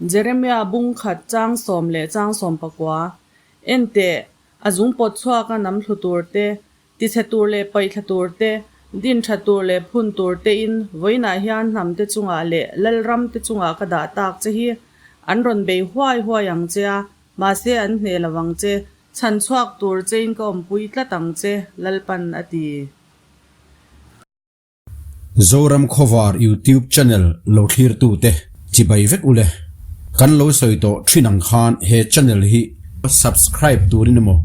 Jeremia bung khat chang sawm leh chang sawm pakua, En teh, a zung pawt chhuaka nam thlu tur te, tichhe tur leh paihthla tur te, din tha tur leh phun tur tein vawiinah hian hnam te chungah leh lalram te chungah ka dah tak che hi. An rawn bei huai huai ang che a, mahse an hneh lo ang che. Chhan chhuak tur chein ka awmpui tlat ang che, Lalpan a ti. Zoram Khawvar YouTube channel lo thlirtute chibai vek ule. Kan lo sawi tawh thin ang khan he channel hi subscribe turin emaw,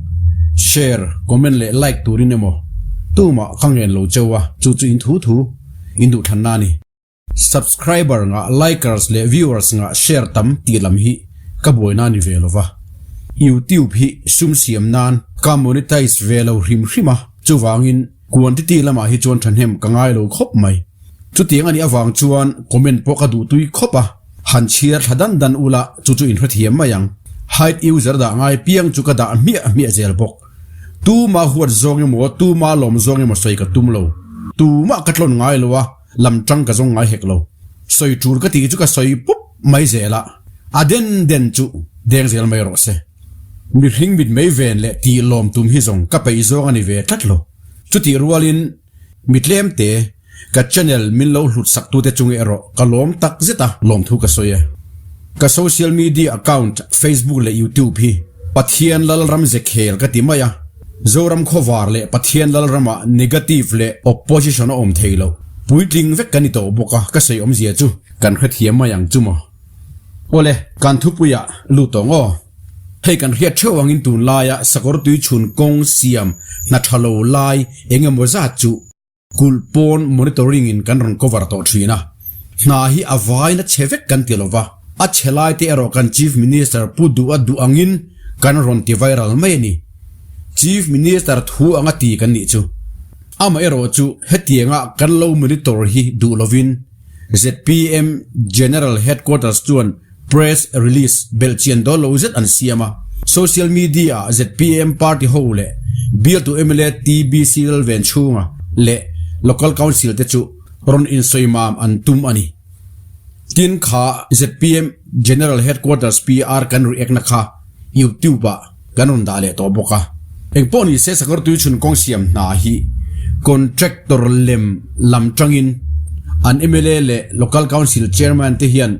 share, comment leh like turin emaw tumah ka ngen lo cheu a, chu chu in thu thu in duh thlanna a ni. Subscriber ngah, likers leh viewers ngah share tam tih lam hi ka buaina a ni ve lova. YouTube hi sum siam nan ka monetize ve lo hrim hrim a, chuvangin Quantity lamah hi chuan thahnem ka ngai lo khawp mai. Chutiang a nih avang chuan comment pawh ka duh tui khawp a, han chhiar thla dan dan ula chu chu inhrethiam mai ang. Hide user dah ngai piang chu ka dah hmiah hmiah zel bawk. Tuma huat zawng emaw tuma lawm zawng emaw sawi ka tum lo. Tumah ka tlawn ngai lo a, lam tang ka zawng ngai hek lo. Sawi tul ka tih chu ka sawi pup mai zel a, a den den chu deng zel mai rawh se. Mihring mitmei ven leh tih lawm tum hi zawng ka peih zawng a ni ve tlat lo. Chutih rualin mi tlemte ka channel min lo hlut sak tute chung erawh ka lawm tak zet a, lawmthu ka sawi e. Ka social media account Facebook leh YouTube hi Pathian Lalram ze khel ka ti mai a, Zoram khawvar leh Pathian Lalramah negative leh opposition a awm thei lo. Puitling vek ka ni tawh bawk a, ka sawi awmzia chu kan hrethiam mai ang chu maw. Awle, kan thupuiah lut tawh ngaw. Hei kan hriat theuh angin tunlaia sakawr tui chhun kawng siam hna tha lo lai eng emaw zat chu kulh pawn monitoring in kan rawn cover tawh thin a. Hna hi a vaina chhe vek kan ti lova, a chhe lai te erawh kan Chief Minister pu duh a duh angin kan rawn ti viral mai a ni. Chief Minister thu anga ti kan nih chu. Amaherawh chu hetianga kan lo monitor hi duh lovin, Zpm General Headquarters chuan press release belhchian dawn lo zet an siam a, social media-ah zpm party ho leh bialtu mla TBC Lalvenchhunga leh Local Council te chu rawn insawimam an tum a ni. Tin kha zpm General Headquarters PR kan react na kha YouTube-ah kan rawn dah leh tawh bawk a. Engpawh ni se sakawr tuichhun kawng siam hna hi contractor lem lam tangin an mla leh Local Council Chairman te hian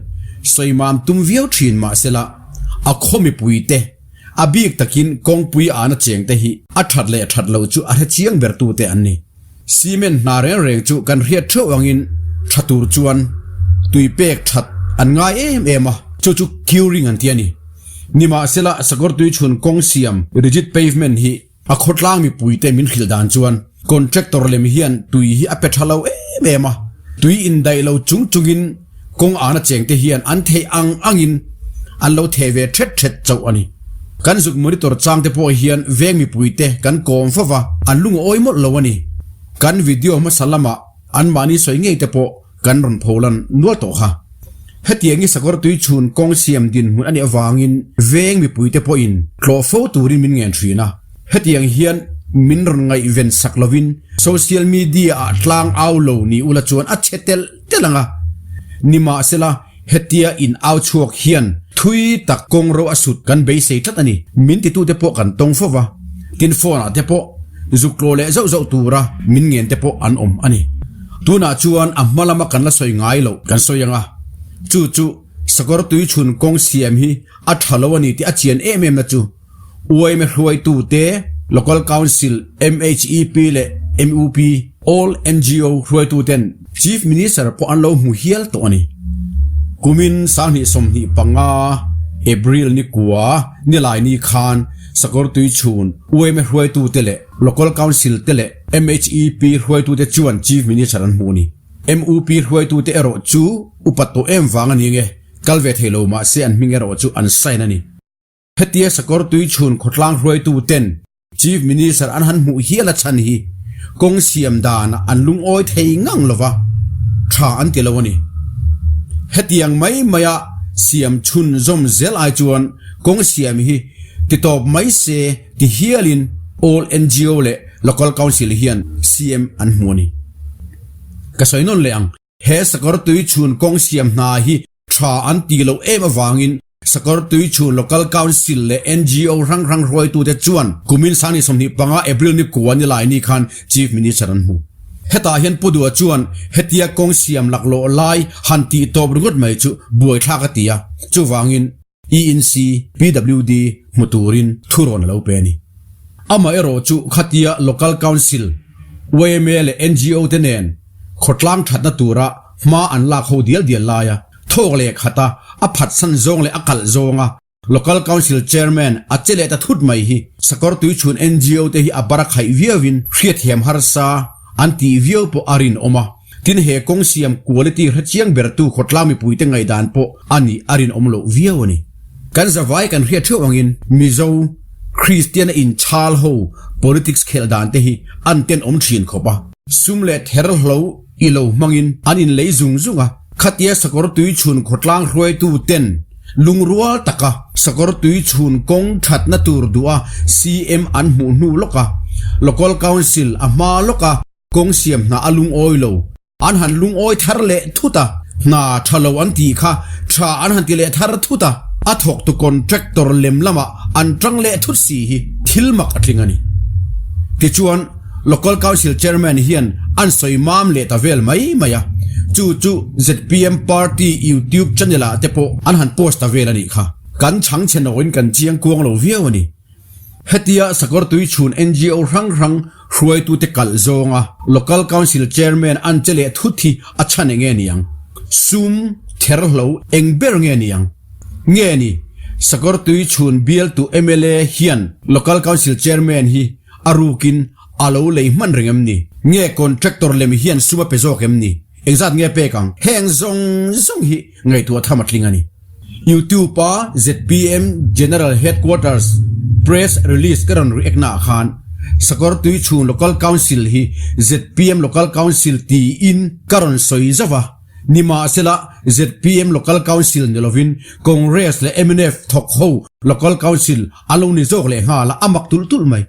sawimam tum viau thin mahsela a khaw mipui te a bik takin kawngpui ana cheng te hi a that leh that loh chu a hre chiang ber tu te an ni. Cement hna reng reng chu kan hriat theuh angin tha tur chuan tui pek that an ngai em em a, chu chu curing an ti a ni. Nimahsela sakawr tui chhun kawng siam rigid pavement hi a khawtlang mipuite min hrilh dan chuan contractor lem hian tui hi a pe tha lo em em a, tui indaih lo chung chungin kawng ana chengte hian an theih ang angin an lo theh ve thet thet chauh a ni. Kan zuk monitor changte pawh hian veng mipuite kan kawm fo va, an lungawi mawlh lo a ni. Kan video hmasa lamah anmahni sawi ngei te pawh kan rawn pholan nual tawh kha. Hetiang hi sakawr tui chhun kawng siam dinhmun a nih avangin veng mipuite pawhin tlawh fo turin min ngen thin a. Hetiang hian min rawn ngaihven sak lovin social media ah tlang au lo ni ula chuan a chhe telh telh ang a. Nimahsela hetia in au chhuak hian thui tak kawng ro a sut kan beisei tlat a ni. Min titute pawh kan tawng fo va, tin phone ah te pawh zuk tlaw leh zauh zauh tura min ngen te pawh an awm a ni. Tunah chuan a hma lama kan la sawi ngai loh kan sawi ang a, chu chu sakawr tui chhun kawng siam hi a tha lo a ni tih a chian em em na chu UIMA hruaitute, Local Council, MHEP leh MUP, All NGO hruaituten Chief Minister pawh an lo hmu hial tawh a ni. Kumin 2025 April ni kua nilai ni khan Sakawr tui chhun UIMA hruaitute leh Local Council te leh MHEP hruaitute chuan Chief Minister an hmu a ni. MUP hruaitute erawh chu upat tawh em vang a ni nge, kal ve thei lo mahse an hming erawh chu an sign a ni. Hetia sakawr tui chhun khawtlang hruaitu ten Chief Minister an han hmuh hial a chhan hi kawng siam danah an lungawi thei ngang lova tha an ti lo a ni. Hetiang mai maia siam chhun zawm zel ai chuan kawng siam hi ti tawp mai se ti hialin All NGO leh Local Council hian CM an hmu a ni. Ka sawi nawn leh ang. He sakawr tui chhun kawng siam hna hi. Tha an tih loh em avangin Sakawrtuichhun Local Council leh NGO hrang hrang hruaitute chuan kumin Sangni 25 April ni kua ni lai ni khan Chief Minister an hmu. Hetah hian Pu Dua chuan hetia kawng siam laklawh lai han tih tawp ringawt mai chu buaithlak a ti a, chuvangin ENC, PWD hmu turin thurawn a lo pe a ni. Amaherawh chu khatia Local Council, yma leh NGO te nen khawtlang thatna tura hma an lak ho dial dial laia thawk leh khata a phatsan zawng leh a kalh zawnga Local Council Chairman a che leh ta thut mai hi Sakawrtuichhun NGO te hi a bar a khaih viauin hriatthiam harsa an tih viau pawh a rinawm a. Tin he kawng siam quality hrechiang bertu khawtlang mipuite ngaihdan pawh a nih a rinawm loh viau a ni. Kan zavai kan hriat theuh angin Mizo Kristian a inchhal ho politics khelh dan te hi an tenawm thin khawp a. Sum leh ther hlo i lo hmangin an inlei zung zung a, khatia sakawr tui chhun khawtlang hruaitu ten lungrual taka sakawr tui chhun kawng thatna tur duh a CM an hmuh hnu lawk a, Local Council a hma lawk a kawng siam hna a lungawi lo. An han lungawi thar leh thut a, hna tha lo an tih kha tha an han ti leh thar thut a, a thawktu contractor lem lamah an tang leh thut si hi thil mak a tling a ni. Tichuan, Local Council Chairman hian an sawi mam leh ta vel mai mai a, chu chu zpm Party YouTube channel ah te pawh an han post ta vel a nih kha. Kan chhangchhe nawin kan chiang kuang lo viau a ni. Hetia Sakawrtuichhun NGO hrang hrang hruaitute kalh zawnga Local Council Chairman an che leh thut hi a chhan eng nge niang? Sum therhlo eng ber nge niang? Nge ni, Sakawrtuichhun bialtu mla hian Local Council Chairman hi a rukin a lo lei hman reng em ni? Nge contractor lem hian sum a pe zawk em ni? Engzat nge pek ang? Heng zawng zawng hi ngaihtuah tham a tling a ni. YouTube a zpm General Headquarters Press Release ka rawn react naah khan Sakawrtuichhung Local Council hi zpm Local Council tiin ka rawn sawi zauh a, nimahsela zpm Local Council ni lovin Congress leh mnf thawk ho Local Council a lo ni zawk leh nghal a, a mak tulh tulh mai.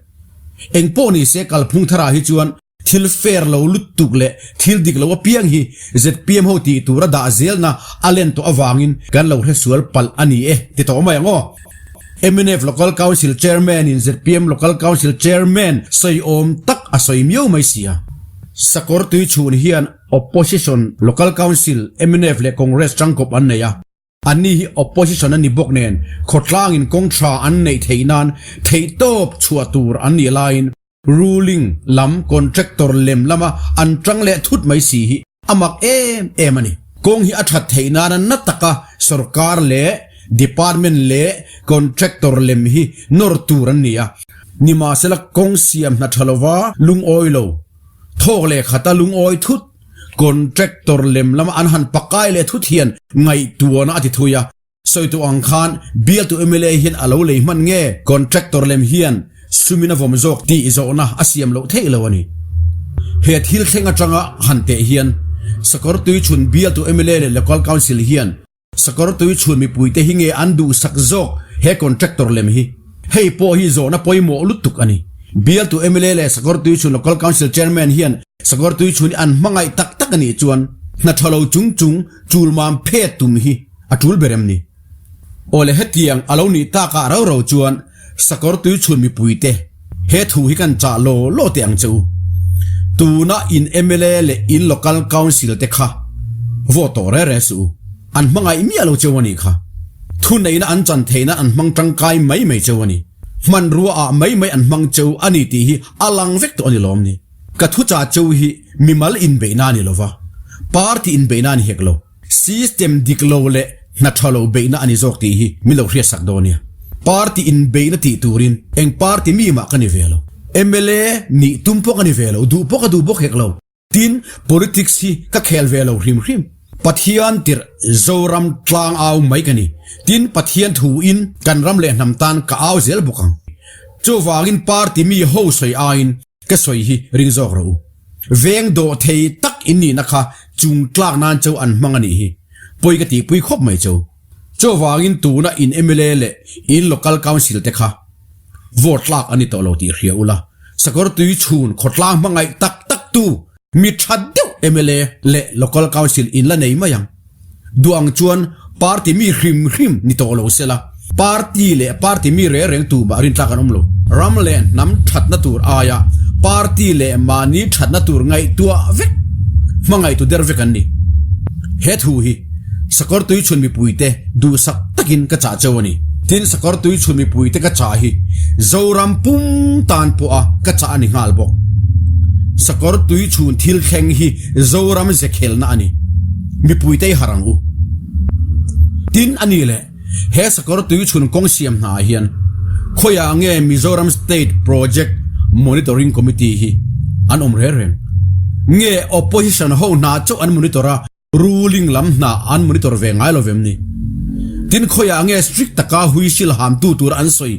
Engpawh nise kalphung tharah hi chuan Thil fair lo lutuk leh thil dik lo apiang hi zpm ho tih tura dah zelna a len tawh avangin kan lo hre sual palh a ni e ti tawh mai ang aw. Mnf Local Council Chairman in zpm Local Council Chairman sawi awm tak a sawi miau mai si a. Sakawr tuichhun hian Opposition Local Council mnf leh Congress tangkawp an nei a. Anni hi opposition an ni bawk nen khawtlangin kawng tha an neih theih nan theihtawp chhuah tur an nih laiin ruling lam contractor lem lama an tang leh thut mai si hi a mak em em a ni. Kawng hi a that theih nana na taka sorkar leh department leh contractor lem hi nawr tur an ni a, nimahsela kawng siam hna tha lova lungawi lo, thawk leh khata lungawi thut, Contractor lem lama an han pakai leh thut hian ngaihtuahna a ti thui a, sawi tawh ang khan bialtu mla hian a lo lei hman nge contractor lem hian sumin a vawm zawk tih zawhna a siam loh theih lo a ni. He thil thleng atanga han teh hian Sakawrtuichhun bialtu mla leh Local Council hian Sakawr tui chhun mipuite hi nge an duhsak zawk he contractor lem hi? Hei pawh hi zawhna pawimawh lutuk a ni. Bialtu mla leh Sakawr tui chhun Local Council Chairman hian Sakawr tui chhun hi an hmangaih tak tak a nih chuan hna tha lo chung chung chul mam phet tum hi a tul ber em ni? Awle hetiang a lo nih takah rau rau chuan Sakawr tui chhun mipuite he thu hi kan chah law law teh ang che u. Tuna in mla leh in Local Council te kha vote tawh reh reh suh u. An hmangaih miah lo cheu a nih kha. Thuneihna an chan theihna an hmang tangkai mai mai cheu a ni. Hmanrua ah mai mai an hmang cheu a ni tih hi a lang vek tawh a ni lawm ni. Ka thuchah cheu hi mimal inbeihna a ni lova, party inbeihna a ni hek lo. System dik lo leh hna tha lo beihna a ni zawk tih hi min lo hriatsak dawn nia. Party inbeihna tih turin eng party mi mah ka ni ve lo. Mla nih tum pawh ka ni ve lo, duh pawh ka duh bawk hek lo. Tin, politics hi ka khel ve lo hrim hrim. Pathian tirh Zoram tlang au mai ka ni. Tin, Pathian thuin kan ram leh hnam tan ka au zel bawk ang. Chuvangin party mi ho sawi aiin Ka sawi hi ring zawk rawh u. Veng dawh thei tak in nihna kha chung tlak nan cho an hmang a nih hi. Pawi ka tihpui khawp mai cho. Chuvangin tuna in mla leh in local council te kha vote tlak an ni tawh lo tih hria ula. Sakawr tui chhun khawtlang hmangaih tak tak tu mi tha deuh mla leh local council in la nei mai ang. Duh ang chuan Party mi hrim hrim ni tawh lo sela, Party leh Party mi reng reng tumah rintlak an awm lo. Ram leh hnam thatna tur aia Party leh mahni thatna tur ngaihtuah vek hmangaihtu der vek an ni. He thu hi Sakawr Tuichhun mipuite duhsak takin ka chah cheu a ni. Tin, Sakawr Tuichhun mipuite ka chah hi Zoram pum tan pawha ka chah a ni nghal bawk. Sakawr Tuichhun thil thleng hi Zoram zekhelna a ni. Mipuite i harh ang u. Tin, a ni leh, he Sakawr Tuichhun kawng siam hnaah hian khawiah nge Mizoram State Project Monitoring Committee hi an awm reng reng? Nge Opposition ho hna chauh an monitor a, Ruling lam hna an monitor ve ngai lo vem ni? Tin khawiah nge strict taka huisil hamtu tur an sawi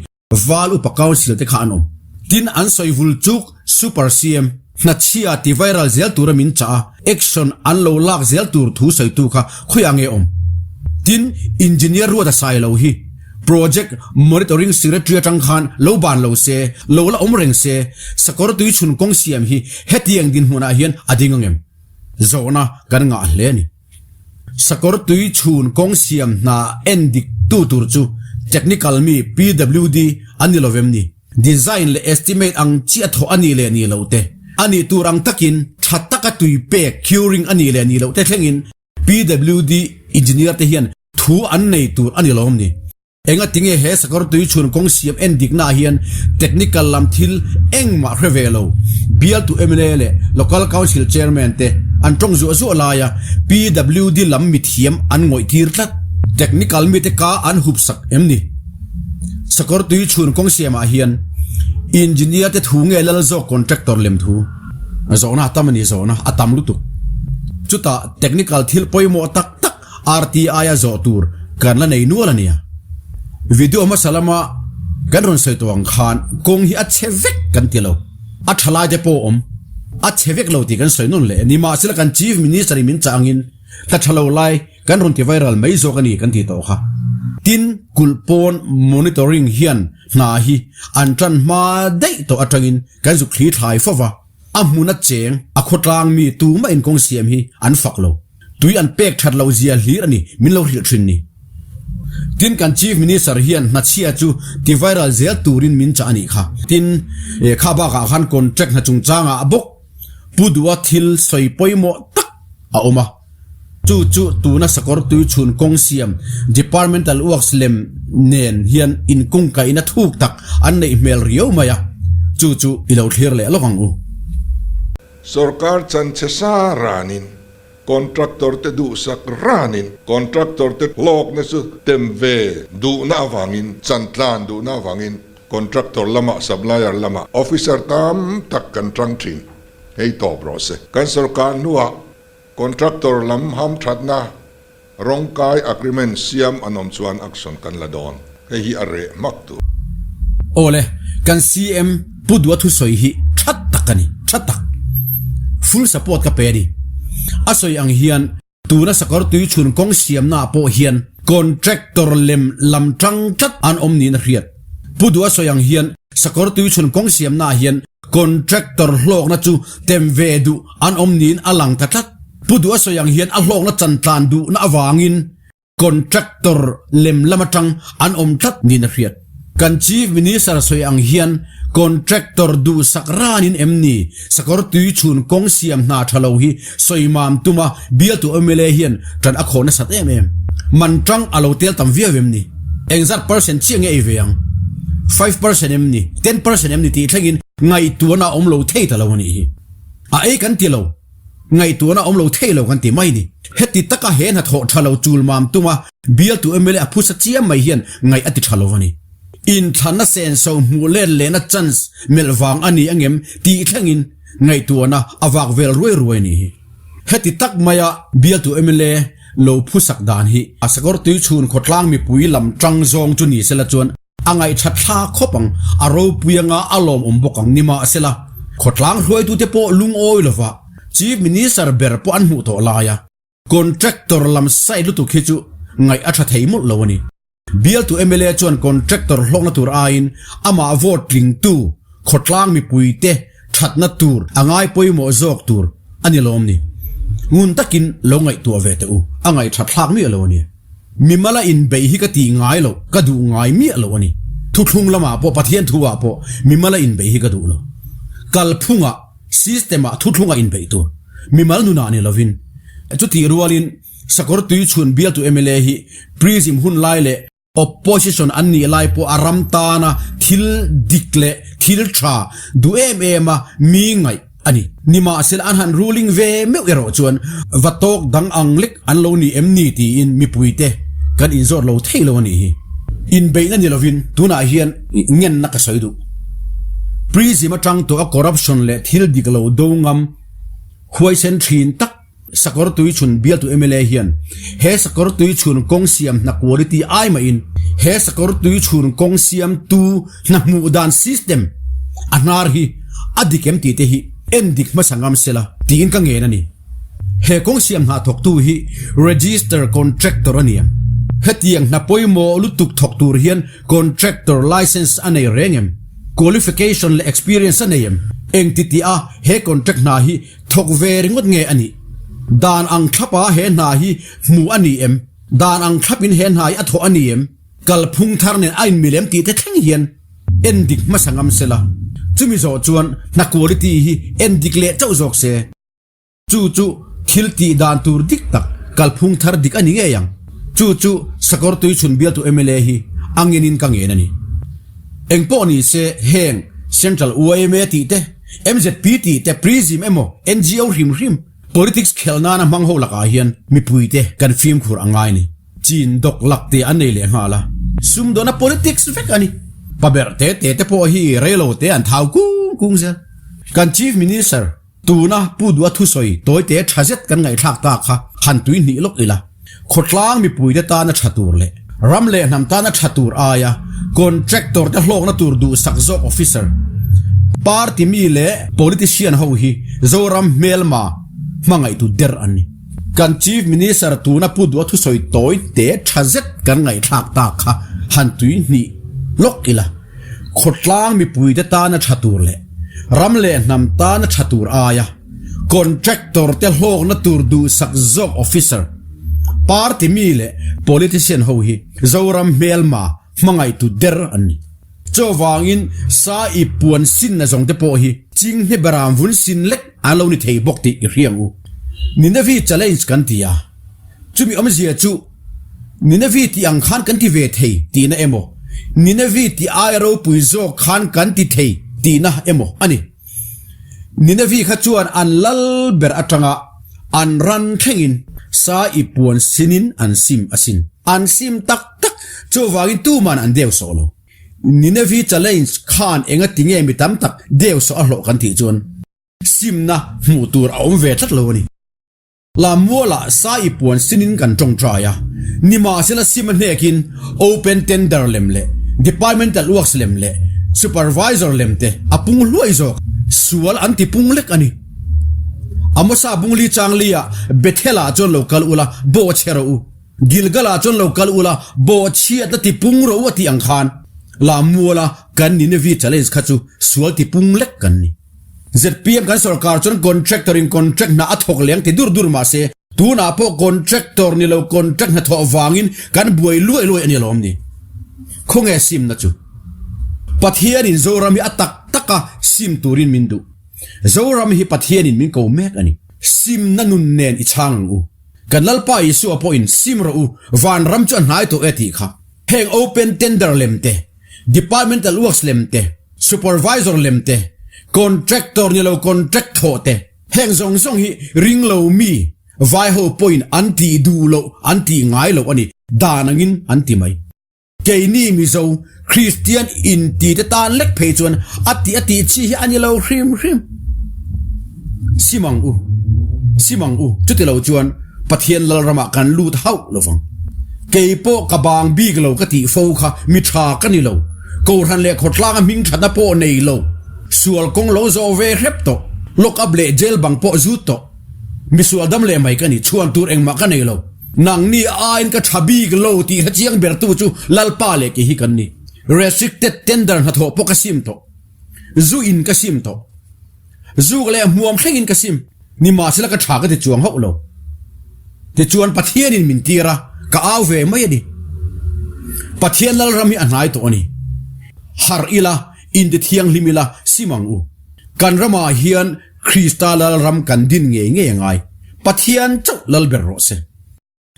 Val upa council te kha an awm? Tin an sawi vul chuk Super CM hnachhia ti viral zel tura min chah a, action an lo lak zel tur thu sawitu kha khawiah nge awm? Tin Engineer Ruata Sailo hi Project Monitoring Secretary atang khan lo ban lo se, lo la awm reng se, sakawr tuichhun kawng siam hi hetiang dinhmunah hian a ding angem? Zawhna kan ngah hle a ni. Sakawr tui chhun kawng siam hna en dik tu tur chu technical mi PWD an ni lovem ni? Design leh estimate ang chiah thawh a nih leh nih loh te, a nih tur ang takin tha taka tui pek, curing, a nih leh nih loh te thlengin PWD engineer te hian thu an nei tur a ni lawm ni? Engatinge he sakawr tui chhun kawng siam en diknaah hian technical lam thil engmah hre ve lo bialtu mla leh Local Council Chairman te an tawng zuah zuah laia PWD lam mithiam an ngawih tir tlat. Technical mite ka an hup sak em ni? Sakawr tui chhun kawng siamah hian Engineer te thu nge lal zawk contractor lem thu? Zawhna a tam a ni zawhna a tam lutuk. Chutah technical thil pawimawh tak tak RTI-a zawh tur kan la nei nual a nia. Video hmasa lama kan rawn sawi tawh ang khan kawng hi a chhe vek kan ti lo. A tha lai te pawh a awm. A chhe vek lo tih kan sawi nawn leh a ni. Mahsela kan Chief Minister in min chah angin hla tha lo lai kan rawn ti viral mai zawk a ni kan ti tawh kha. Tin, kulh pawn monitoring hian hna hi an tan hma daih tawh atangin kan zuk thli thlai fo va. A hmun a cheng, a khawtlang mi tumah in kawng siam hi an fak lo. Tui an pek that loh zia hlir a ni, min lo hrilh thin ni. Tin kan Chief Minister hian hnachhia chu ti viral zel turin min chah a nih kha. Tin, kha bakah khan contract hna chungchangah bawk Pu Duha thil sawi pawimawh tak a awm a. Chu chu tuna sakawr tui chhun kawng siam Departmental Works lem nen hian inkungkaihna thuk tak an neih hmel riau mai a, chu chu i lo thlir leh lawk ang u. Sorkar chanchhe sa ranin, contractor te duhsak ranin, contractor te hlawkna chu tem ve duhna avangin, chantlan duhna avangin contractor lamah, supplier lamah officer tam tak kan tang thin. Hei tawp rawh se. Kan sorkar hnuah Contractor lam hamthatna rawngkai agreement siam an awm chuan action kan la dawn. Hei hi a reh hmak tur. Awle, kan CM Pu Dua thusawi hi tha tak a ni, tha tak. Full support ka pe a ni. A sawi ang hian tuna sakawr tui chhun kawng siamnaah pawh hian contractor lem lam tang tlat an awm niin a hriat. Pu Dua sawi ang hian sakawr tui chhun kawng siamnaah hian Contractor hlawkna chu tem ve duh an awm niin a lang ta tlat. Pu Duh a sawi ang hian a hlawkna chantlan duhna avangin contractor lem lam atang an awm tlat niin a hriat. Kan Chief Minister sawi ang hian contractor duhsak ranin em ni sakawr tui chhun kawng siam hna tha lo hi sawi mam tuma bialtu mla hian tan a khawh nasat em em. Man tang a lo tel tam viau em ni? Engzat percent chiah nge ei ve ang? 5% em ni? 10% em ni tih thlengin ngaihtuahna a awm lo thei ta lo a nih hi. A ei kan ti lo, ngaihtuahna a awm lo thei lo kan ti mai ni. Heti taka he hnathawh tha lo chul mam tuma bialtu mla a phusa chiam mai hian ngaih a ti tha lo a ni. Inthlanna senso hmuh let lehna chance melh vang a ni angem tih thlengin ngaihtuahna a vak vel ruai ruai a nih hi. Heti tak maia bialtu mla lo phusak dan hi a sakawr tui chhun khawtlang mipui lam tang zawng chu ni sela chuan a ngaihṭhat thla khawp ang, a ropui anga a lawmawm bawk ang nimahsela khawtlang hruaitute pawh lungawi lova Chief Minister ber pawh an hmuh tawh laia contractor lam side lutuk hi chu ngaih a ṭha thei mawlh lo a ni. Bialtu mla chuan contractor hlawkna tur aiin amah vote tlingtu khawtlang mipuite thatna tur a ngai pawimawh zawk tur a ni lawm ni? Ngun takin lo ngaihtuah ve teh u, a ngaihthat thlak miah lo a ni. Mimala inbeih hi ka tih ngai lo, ka duh ngai miah lo a ni. Thuthlung lamah pawh, Pathian thu ah pawh mimala inbeih hi ka duh lo. Kalphungah, system ah thuthlungah inbeih tur. Mimal nunah ni lovin. Chutih rualin Sakawr Tuichhun bialtu mla hi Prism hun lai leh Opposition an nih lai pawh a ram tana thil dik leh thil tha duh em em a mi ngaih a ni. Nimahsela an han ruling ve meuh erawh chuan va tawk dang ang lek an lo ni em ni tiin mipuite kan inzawt lo thei lo a nih hi. Inbeihna ni lovin tunah hian ngenna ka sawi duh. Prism atang tawh a corruption leh thil dik lo do ngam huaisen thin tak Sakawr Tuichhun bialtu mla hian he Sakawr Tuichhun kawng siam hna quality ai mahin he Sakawr Tuichhun kawng siamtu hna hmuh dan system a hnar hi a dik em tih te hi en dik hmasa ngam sela tiin ka ngen a ni. He kawng siam hna thawktu hi register contractor a ni em? Hetiang hna pawimawh lutuk thawk tur hian contractor licence a nei reng em? Qualification leh experience a nei em? Engti tih a he contract hna hi Thawk ve ringawt nge a nih? Dan ang thlapa he hna hi hmuh a ni em? Dan ang thlapin he hna hi a thawh a ni em? Kalphung thar nen a inmil em tih te thleng hian en dik hmasa ngam se la. Chumi zawh chuan hna quality hi en dik leh chauh zawk se. Chu chu thil tih dan tur dik tak kalphung thar dik a ni ngei ang. Chu chu Sakawr Tuichhun bialtu mla hi a ngenin ka ngen a ni. Engpawh ni se heng Central yma tih te, MZP tih te, Prism emaw NGO hrim hrim politics khelh nana hmang ho lakah hian mipuite kan fimkhur a ngai ni. Chin dawk lak te an nei leh nghal a, sumdawna politics vek a ni. Pa berh te te te pawh hi reilo te an thau kung kung zel. Kan Chief Minister Tuna Pu Dua thusawi tawite tha zet kan ngaihthlak ta kha han tui hnih lawk ila. Khawtlang mipuite tana tha tur leh ram leh hnam tana tha tur aia contractor te hlawkna tur duhsak zawk officer, party mi leh politician ho hi Zoram hmelma hmangaihtu der an ni. Kan Chief Minister tuna Pu Dua thusawi tawite tha zet kan ngaihthlak ta kha han tui hnih lawk ila. Khawtlang mipuite tana tha tur leh ram leh hnam tana tha tur aia contractor te hlawkna tur duhsak zawk officer, party mi leh politician ho hi Zoram hmelma hmangaihtu der an ni. Chuvangin sa i puan sinna zawng te pawh hi chinghne beram vun sin lek an lo ni thei bawk tih i hriang u. Ninevi challenge kan ti a, chumi awmzia chu Ninevi tih ang khan kan ti ve thei tihna emaw, Ninevi tih aia ropui zawk khan kan ti thei tihna emaw a ni. Ninevi kha chuan an lal ber atanga an ran thlengin sa i puan sinin an sim asin. An sim tak tak, chuvangin tuman an deu sawh lo. Ninevi challenge khan enga tinge mi tam tak deu sawh a hlawh kan tih chuan simna hmuh tur a awm ve tlat lo a ni. Lammualah sa i puan sinin kan tawngtai a, nimahsela sim a hnekin open tender lem leh departmental works lem leh supervisor lem te a pung hluai zawk, sual an ti pung lek a ni. Amosa Bungli Changli-ah Bethel-ah chuan lo kal ula, bawhchhe rawh u. Gilgal-ah chuan lo kal ula, bawhchhiatna ti pung rawh u a tih ang khan Lammuala kan Nineveh challenge kha chu sual ti pung lek kan ni. Zpm kan sorkar chuan contractor in contract hna a thawk leng ti dur dur mah se, tunah pawh contractor ni lo contract hna thawh vangin kan buai luai luai a ni alawm ni. Khawnge simna chu? Pathianin Zoram hi a tak taka sim turin min duh. Zoram hi Pathianin min ko mek a ni. Simna nun nen i chhang ang u. Kan Lalpa Isua pawhin sim rawh u, vanram chu a hnai tawh e tih kha. Heng open tender lem te, departmental works lem te, Supervisor lem te, contractor ni lo contract thawh te, heng zawng zawng hi ring lo mi vai ho pawhin an tih duh loh, an tih ngai loh a ni, dan angin an ti mai. Keini Mizo Kristian inti te tan lek phei chuan a tih a tih chi hi a ni lo hrim hrim. Sim ang u, sim ang u, chuti lo chuan Pathian Lalramah kan lut hauh lo vang. Kei pawh ka bang bik lo ka tih fo kha mi tha ka ni lo. Kohhran leh khawtlanga hming thatna pawh nei lo, sual kawng lo zawh ve hrep tawh, lock up leh jail bang pawh zut tawh. Mi sual dam leh mai ka ni, chhuan tur engmah ka nei lo. Nangni aiin ka tha bik lo tih hre chiang bertu chu Lalpa leh kei hi kan ni. Restricted tender hnathawh pawh ka sim tawh. Zu in ka sim tawh. Zuk leh hmuam thlengin ka sim. Nimahsela ka tha ka ti chuang hauh lo. Tichuan Pathianin min tir a. Ka au ve mai a ni. Pathian Lalram hi a hnai tawh a ni. Harh ila, inti thianghlim ila, sim ang u. Kan ramah hian Krista Lalram kan din ngei ngei a ngai. Pathian chauh lal ber rawh se.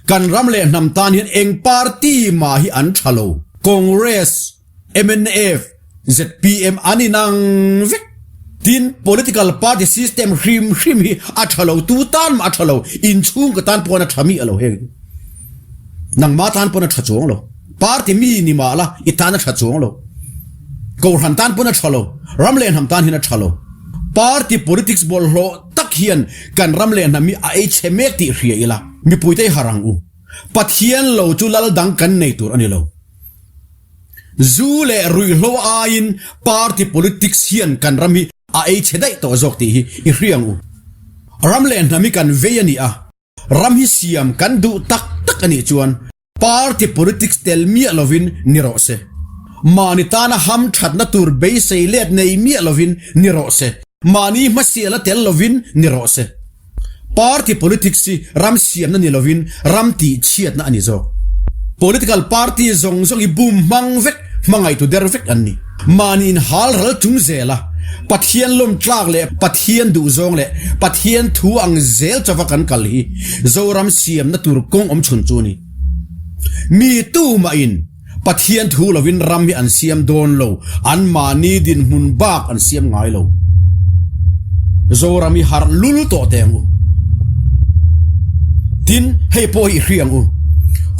Kan ram leh hnam tan hian eng party mah hi an tha lo. Congress, mnf, zpm an inang vek. Tin, political party system hrim hrim hi a tha lo, tu tan mah a tha lo, inchhung ka tan pawn a tha mi a lo heng. Nangmah tan pawn a tha chuang lo. Party mi ni mah la i tan a tha chuang lo. Kohhran tan pawn a tha lo, ram leh hnam tan hian a tha lo. Party politics bawlhhlawh tak hian kan ram leh hnam hi a ei chhe mek tih hria ila, mipuite i harh ang u. Pathian lo chu lal dang kan nei tur a ni lo. Zu leh ruihhlo aiin party politics hian kan ram hi a ei chhe daih tawh zawk tih hi i hria ang u. Ram leh hnam hi kan vei a ni a, ram hi siam kan duh tak tak a nih chuan Party politics tel miah lovin ni rawh se. Mahni tana ham thatna tur beisei let nei miah lovin ni rawh se. Mahni hmasiala tel lovin ni rawh se. Party politics hi ram siamna ni lovin ram tih chhiatna a ni zawk. Political party zawng zawng hi bum hmang vek, hmangaihtu der vek an ni. Mahni inhal ral chung zela Pathian lawm tlak leh Pathian duhzawng leh Pathian thu ang zel chauva kan kal hi Zoram siamna tur kawng awm chhun chu a ni. Mi tumahin Pathian thu lovin ram hi an siam dawn lo, anmahni dinhmun bak an siam ngai lo. Zoram hi harh lul tawh teh ang u. Tin, hei pawh hi i hria ang u.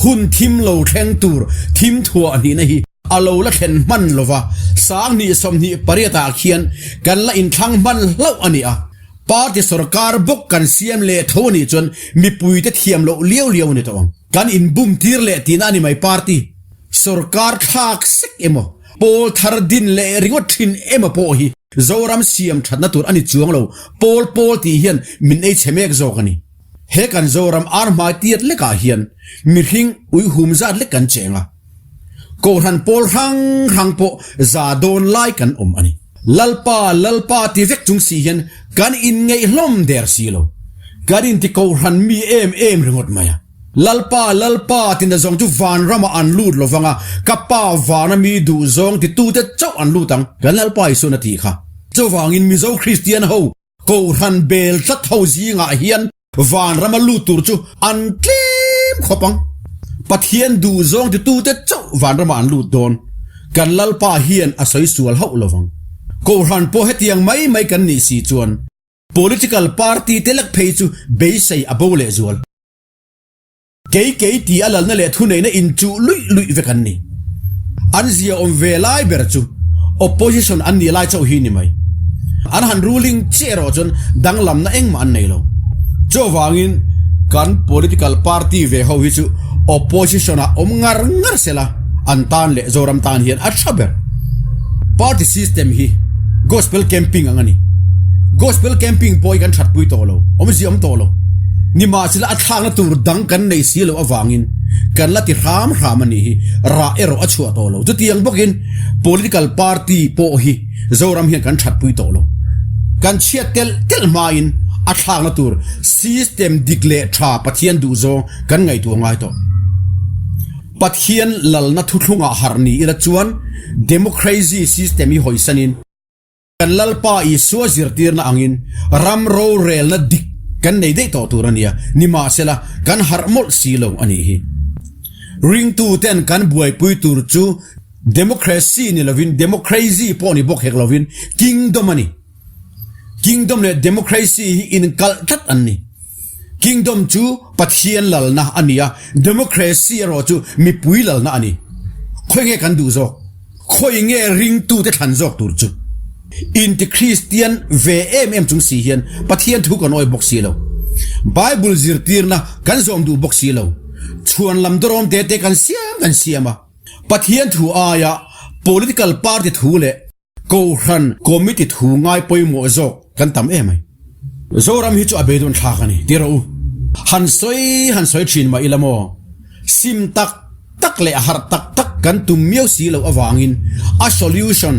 Hun thim lo thleng tur thim thuah hnihna hi A lo la thlen hman lo va, 2028 ah khian kan la inthlang hman hlauh a ni a. Party sorkar bawk kan siam leh tho a nih chuan mipuite thiam loh liau liau a ni tawh ang. Kan inbum tir leh tihna a ni mai party sorkar thlak sek emaw, pawl thar din leh ringawt thin emaw pawh hi Zoram siam thatna tur a ni chuang lo, pawl pawl tih hian min ei chhe mek zawk a ni. He kan Zoram ar hmai tiat lekah hian mihring uihum zat lek kan cheng a. Kohhran pawl hrang hrang pawh za dawn lai kan awm a ni. Lalpa, Lalpa ti vek chung si hian kan inngeih hlawm der si lo. Kan inti kohhran mi em em ringawt mai a. Lalpa, Lalpa ti na zawng chu vanramah an lut lo vang a, ka Pa vana mi duh zawng titute chauh an lut ang, kan Lalpa Isuan a tih kha. Chuvangin Mizo Kristian ho Kohhran bel tlat ho zingah hian vanrama lut tur chu an tlem khawp ang. Pathian duh zawng titute chauh vanramah an lut dawn. Kan Lalpa hian a sawi sual hauh lo vang. Kohhran pawh hetiang mai mai kan nih si chuan political party te lek phei chu beisei a bo leh zual. Kei kei ti a lalna leh thuneihna inchuh luih luih vek an ni. An zia awm ve lai ber chu opposition an nih lai chauh hi ni mai. An han ruling chiah erawh chuan danglamna engmah an nei lo. Chuvangin kan political party ve ho hi chu opposition ah awm ngar ngar sela an tan leh Zoram tan hian a tha ber. Party system hi gospel camping ang a ni. Gospel camping pawh hi kan thatpui tawh lo, awmzia awm tawh lo. Nimahsela a thlakna tur dang kan nei si loh avangin kan la ti hram hram a nih hi, rah erawh a chhuah tawh lo. Chutiang bawkin political party pawh hi Zoram hian kan thatpui tawh lo. Kan chhiat telh telh hmain a thlakna tur system dik leh tha Pathian duhzawng kan ngaihtuah ngai tawh. Pathian lalna thuthlungah harh ni ila chuan democracy system hi hawisanin kan Lalpa Isua zirtirna angin ram rorelna dik kan nei daih tawh tur a nia, nimahsela kan harh mawlh si lo a nih hi. Ringtuten kan buaipui tur chu democracy ni lovin democrazy pawh ni bawk hek lovin kingdom a ni. Kingdom leh democracy hi inkalh tlat an ni. Kingdom chu Pathian lalna a ni a, democracy erawh chu mipui lalna a ni. Khawi nge kan duh zawk? Khawi nge ringtute thlan zawk tur chu? Inti Kristian ve em em chung si hian Pathian thu kan awi bawk si lo. Bible zirtirna kan zawm duh bawk si lo. Chhuan lam dawrawm te te kan siam kan siam a. Pathian thu aia political party thu leh Kohhran committee thu ngai pawimawh zawk kan tam em ai. Zoram hi chu a beidawn thlak a ni ti rawh u. Han sawi han sawi thin mah ila maw? Sim tak tak leh harh tak tak kan tum miau si loh avangin a solution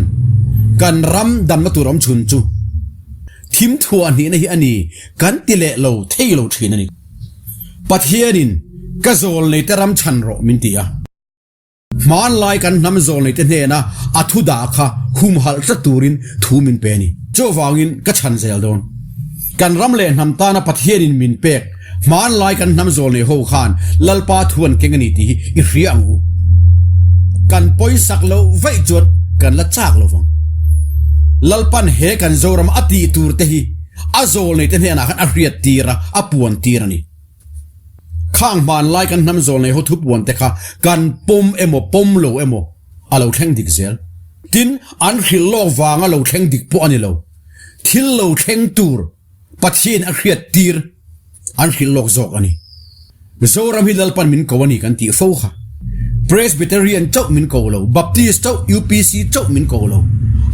kan ram damna tur awm chhun chu thim thuah hnihna hi a ni kan ti leh lo thei lo thin a ni. Pathianin. Ka zawlneite ram chhan rawh min ti a. Hmanlai kan hnam zawlneite hnena a thu dah kha humhalh tlat turin thu min pe a ni. Chuvangin ka chhan zel dawn. Kan ram leh hnam tana Pathianin min pek hmanlai kan hnam zawlnei ho khan Lalpa thu an keng a ni tih hi i hria ang u. Kan pawisak loh vaih chuan kan la chak lo vang. Lalpan he kan Zoram a tih tur te hi a zawlneite hnenah khan a hriat tir a, a puan tir a ni. Khang hmanlai kan hnam zawlnei ho thupuan te kha kan pawm emaw pawm lo emaw a lo thleng dik zel. Tin, an hrilh lawk vanga lo thleng dik pawh a ni lo. Thil lo thleng tur Pathian a hriat tir an hrilh lawk zawk a ni. Mizoram hi Lalpan min ko a ni kan tih fo kha. Presbyterian chauh min ko lo, Baptist chauh, UPC chauh min ko lo.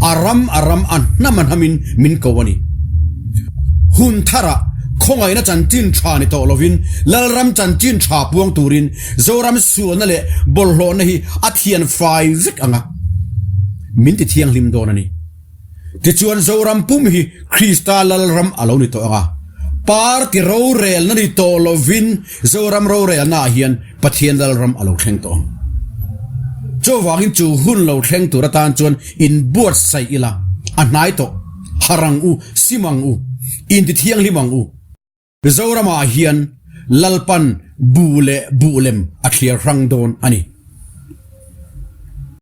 A ram a ram a hnam a hnamin min ko a ni. Hun tharah khawngaihna chanchin tha ni tawh lovin Lalram chanchin tha puang turin Zoram sualna leh bawlhhlawhna hi a thian fai vek ang a, min ti thianghlim dawn a ni. Tichuan Zoram pum hi Krista Lalram a lo ni tawh ang a, party rorelna ni tawh lovin Zoram rorelnaah hian Pathian Lalram a lo thleng tawh ang. Chuvangin chu hun lo thleng tur atan chuan inbuatsaih ila, a hnai tawh, harh ang u, sim ang u, intithianghlim ang u. Zoramah hian Lalpan buh leh buhlem a thliar hrang dawn a ni.